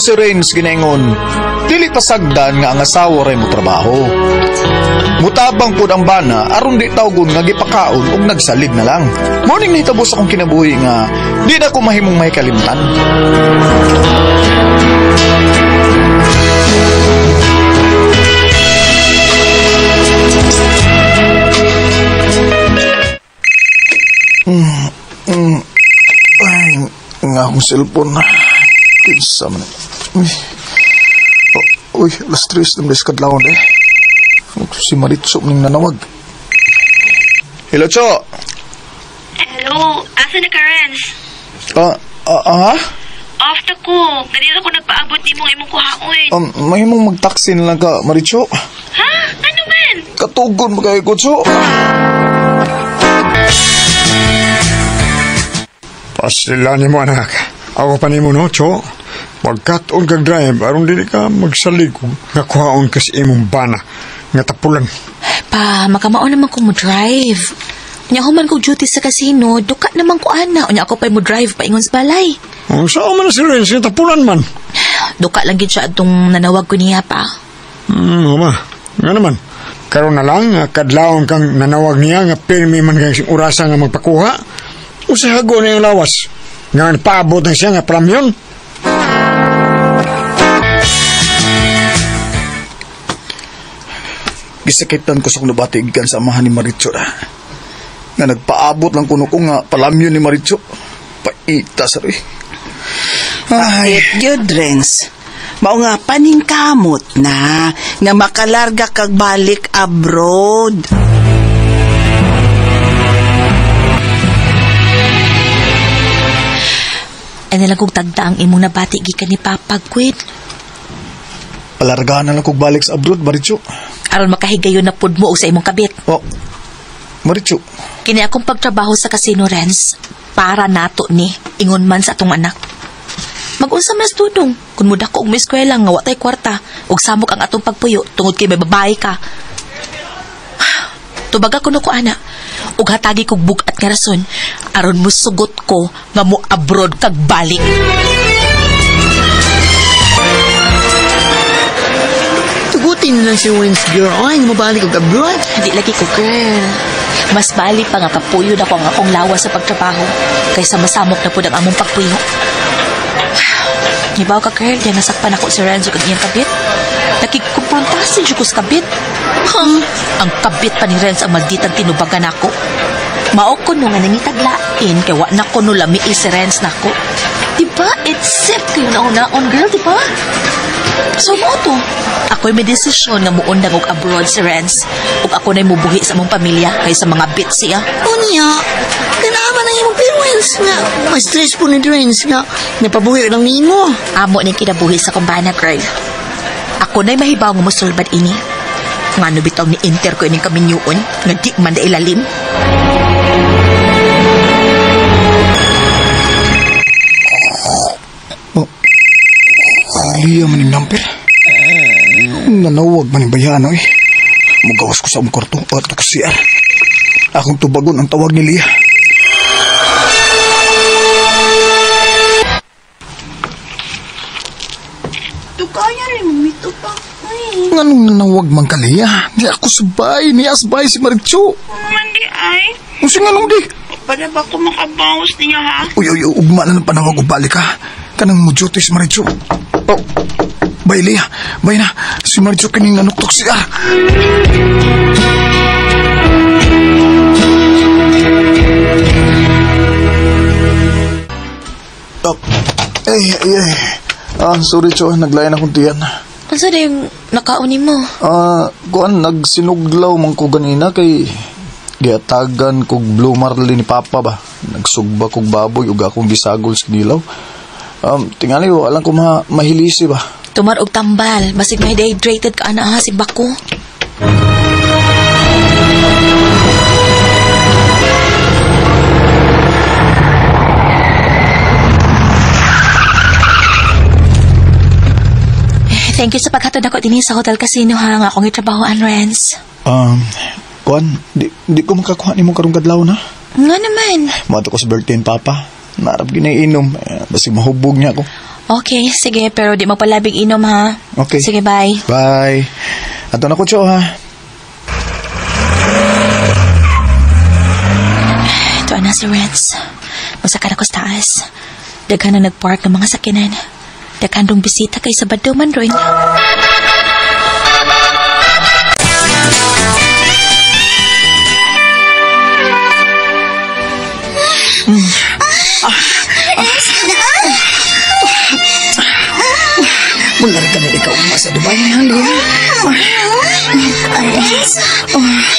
Nako si Renz ginaingon, dili pasagdan nga ang asawa ray mo trabaho. Mutabang pud ang bana aron di tawgon nga gipakaon ug nagsalig na lang. Morning nahitabo sa akong kinabuhi nga di na ko mahimong may kalimtan. Ay, nga akong cellphone. Kinsa man. Uy, oh, uy, alas 3 ng kadlawon eh. Si Maritso ning nanawag. Hello, Cho. Hello, asa na ka, Renz? Ha? Off ta ko. Ganito ko nagpaabot ni mong imong kuhaon. Mahimong mag-taxi na lang ka, Maritso. Ha? Ano man? Katugon mo kayo ko, Cho. Pasila ni mo, anak. Ako pa ni mo, no, Cho? Pagkat-on kag drive, aron dili ka magsalig nga kuhaon ka sa imong bana nga tapulan. Pa, makamao naman ko mo drive. Nya human ko duty sa casino, duka naman ko ana. Unya ako pa'y mo drive paingon sa balay. Oh, saan man na si Renz nga tapulan man? Duka lang gid siya atong nanawag ko niya pa. Ma. Nga naman. Karon na lang, kadlawon kang nanawag niya nga pirmi man kang orasa nga magpakuha. Usahago na yung lawas. Nga paabot na siya nga pramyon. Gisakitan ko sa kong nabati gikan sa amahan ni Maritso na. Nga nagpaabot lang kuno ko nga palamyon ni Maritso. Paita sa rin. Ay, Bakit yun, Renz? Mao nga paningkamot na nga makalarga kag balik abroad. Ay nalang kong tagda ang imong nabati gikan ni Papa Gwen. Palarga na lang kog balik sa abroad, Maritso. Aron makahigayon na pud mo og sa imong kabit. Oh, Maritso. Kini akong pagtrabaho sa casino, Renz, para nato ni ingon man sa atong anak. Mag-unsa man tudong kun mudako og moeskwela nga wa tay kwarta ug samok ang atong pagpuyo tungod kay may babae ka. Tubaga kuno ko ana ug hatagi kog bug-at nga rason aron musugot ko nga mo abroad kag balik. Tugutin na lang si Renz, girl. Ay, nga mabalik og abroad. Di lagi ko, girl. Mas bali pa nga kapuyo na ko ang akong lawas sa pagtrabaho kaysa masamok na pud ang among pagpuyo. Ibaw ka, girl, diyan nasakpan ako si Renzo kag iyang kabit. Nakikumprontasin siya ko sa kabit. Huh? Ang kabit pa ni Renz ang malditang tinubagan ako. Mao ko no nga nangitaglain kay wa na ko no lami si Renz nako. Diba? It's sip kayo na-on, girl, diba? So mo to. Ako'y may desisyon nga muundang og abroad si Renz. Ug ako na'y mubuhi sa among pamilya kaysa mga bit siya. Unya, kanaman ang imong parents nga. Ma-stress po ni Renz nga. Napabuhi lang nimo. Amo ning kinabuhi sa kumbana, girl. Ako na'y mahibaw nga musulbad ini. Ngano bitaw ni enter ko ining kaminyuon nga di man na ilalim. Oh, Liya man yung number. Nanawag man yung bayano eh. Mugawas ko sa akong kwarto at ako CR. Akong tubagon ang tawag ni Lia. Tukaya rin mo mito pa. Ay. Nganong nanawag man ka, Lia? Di ako sabay. Niya sabay si Maritso. Mandi ay, Unsa nganong di? para ba ko makabawas niya ha? Uy, uy, ugma na ng panawag o balik ha. Kanang mo duty si Maritso. Oh, bay Lia, bay na. Si Maritso kining nanuktok siya. Oh, ay, ay, ay. Ah, sorry, Cho. Naglayan akong tiyan. Unsa na yung nakaon nimo? Ah, kuan, nagsinuglaw man ko ganina kay giatagan kog Blue Marlin ni Papa ba. Nagsugba kog baboy ug akong gisagol sa gilaw. Tingali alam ko mahilisi ba. Tumar og tambal, basig may dehydrated ka ana ha si bako. Thank you sa paghatod ako dinhi sa Hotel Casino ha, nga akong gitrabahoan, Renz. Kuan, di ko makakuha nimo karong kadlaw na. Nga naman. Moadto ko sa birthday ni Papa. Narap ginainom, basig mahubog niya ako. Okay, sige. Pero di magpalabig inom, ha? Okay. Sige, bye. Bye. Ato na ko, Cho, ha? Ito na si Renz. Masaka na ko sa taas. Daghan na nagpark ng mga sakinan. Daghan dong bisita kay Sabado man ron. Mular ka na ikaw ma sa Dubai, Liam. Renz,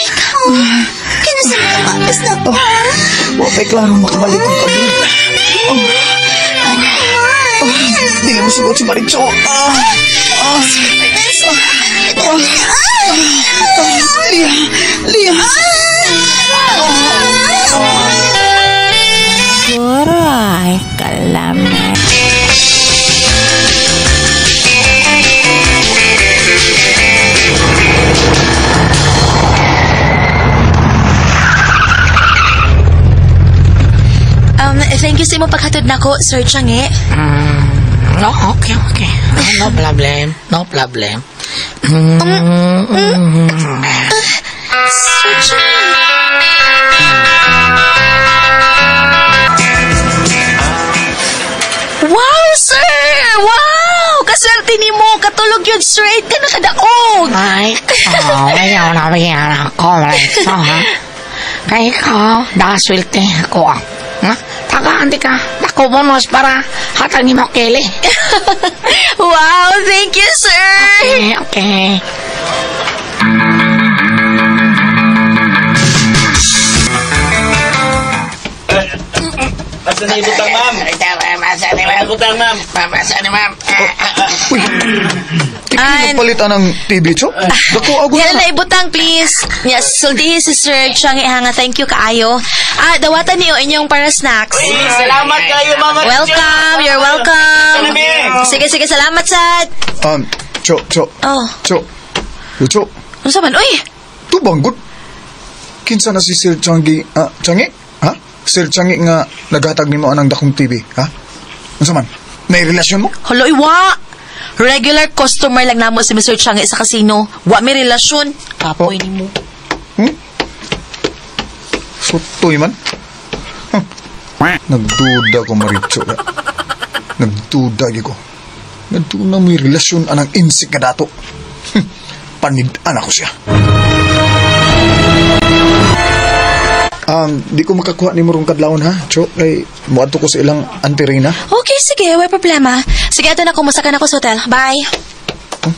ikaw, kinasal ka makas na ko. Wa pa'y klaro makabalik ang pagod. Dili mo sugot si Maricho. Lia, Lia. Ay, kalame. Thank you sa imong paghatod nako, Sir Changi. No, okay, okay. No, no problem. No problem. Sir Changi. Wow, sir! Wow! Kaswerte ni mo! Katulog yun straight ka nakadaog! Ay, ikaw, ayaw na biyan ako. Ito, ha? Kay ikaw, daswilte ako. Ah. Ha? Tagaan di ka. Dako bonus para hatag ni mo kili. Wow, thank you, sir! Okay, okay. Asa na ibutang, ma'am? Ibutang, ma'am. Masa ni ma'am? Uy, di ka nagpalit ang TV, Cho? Dako, ako Yan na. na ibutang, please. Yes, sultihi si Sir Changi ha nga. Thank you kaayo. Ah, dawatan niyo inyong para snacks. Salamat kayo, ma'am. Welcome, you're welcome. Sige, sige, salamat, Sad. Cho, Cho. Oh. Cho. Cho. Ano sa man? Uy! Tubang, good. Kinsa na si Sir Changi, Changi? Ha? Sir Changi nga naghatag nimo anang dakong TV, ha? Unsa man? May relasyon mo? Hala, iwa! Regular customer lang namo si Mr. Changi sa casino. Wa may relasyon. Kapoy Oh. nimo. Sutoy man. Huh. Nagduda ko, Maricho. Nagduda gyud ko. Nagduda may relasyon anang insik nga dato. Panid-an ako siya. Di ko makakuha ni Murong kadlawon ha, Cho. Kay muadto ko sa ilang Auntie Reyna. Okay, sige. Way problema. Sige, ato na kumusta ka na ko sa hotel. Bye. Huh?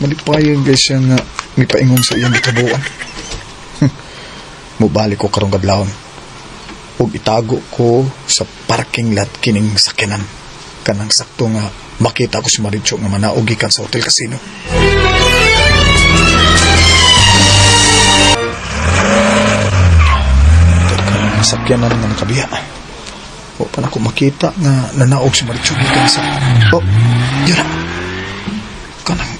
Malipayan guys siya nga mipaingon sa iyang gitabuan. Mubalik ko karong kadlawon. Ug itago ko sa parking lot kining sakyanan. Kanang sakto nga makita ko si Maricho nga manaog gikan sa hotel casino. Sakyanan nga nakabiya. O pa na ko makita nga nanaog si Maricho gikan sa... Oh, yun na. Kanang...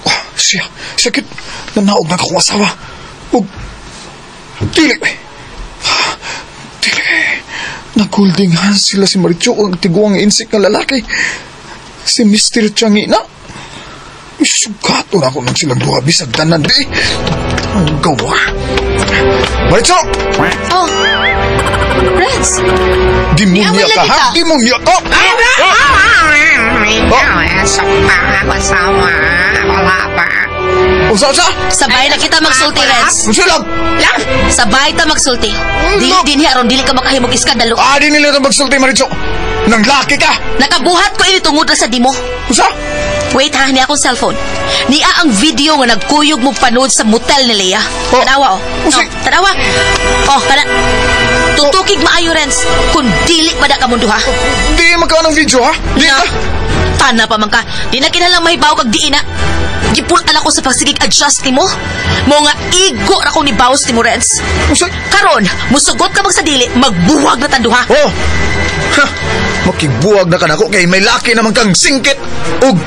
Oh, siya. Sakit. Nanaog na akong asawa. Og... Dili. Dili. Nag-holding hands sila si Maricho ang tiguang insik nga lalaki. Si Mr. Changi na. Sugato na ako nang silang duha bisag tanan di. Ang gawa. Maricho! Oh! Renz! Demonya ka, ha? Demonya ka! Unsa, unsa? Sabay na kita magsulti, Renz. Unsa lang? Sabay ta magsulti. Dili din hi aron dili ka makahimog iskandalo. Ah, di nila magsulti, Maricho. Nang laki ka! Nakabuhat ko ini tungod ra sa dimo. Unsa? Wait ha, niya akong cellphone. Niya ang video nga nagkuyog mo panood sa motel ni Leia. Oh. Tanawa oh. Usi. Oh, tanawa. Oh, kana. Tutukig maayo, Renz. Kung dili pa da ka mundo ha. Di magkaan ang video ha? Di Na. ka? Tana pa man ka. Di na kinahanglang mahibaw kag di na. Gipul-an ako sa pagsigig adjust nimo. Mo nga igo ra ko ni bawas nimo, Renz. Usi. Karon, musugot ka magsadili, magbuwag na tanduha. Oh! Ha! Makibuwag na ka nako kay may laki naman kang singkit ug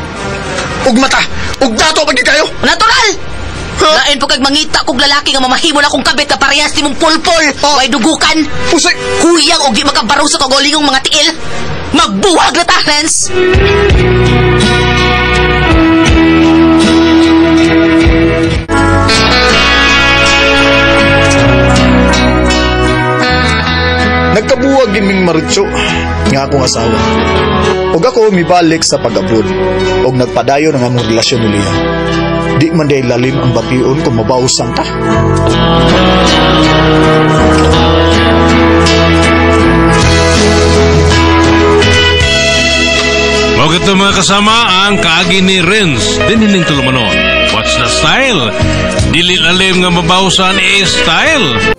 mata ug dato pag kayo. Natural! Ha? Lain po kag mangita kog lalaki nga mamahimo na kong kabit na parehas nimong pulpol. Oh. Way dugukan. Usay! Huyang og di makabaro sa kagolingong mga tiil. Magbuwag na ta, Renz! Nagkabuwag giming maritso nga akong asawa. Ug ako mibalik sa pag-abroad ug nagpadayon ang among relasyon ni Leah. Di man day lalim ang bation kung mabawsan ta. Mao ito mga kasama ang kaagi ni Renz dinining tulumanon. What's the style? Dili lalim nga mabawsan eh style.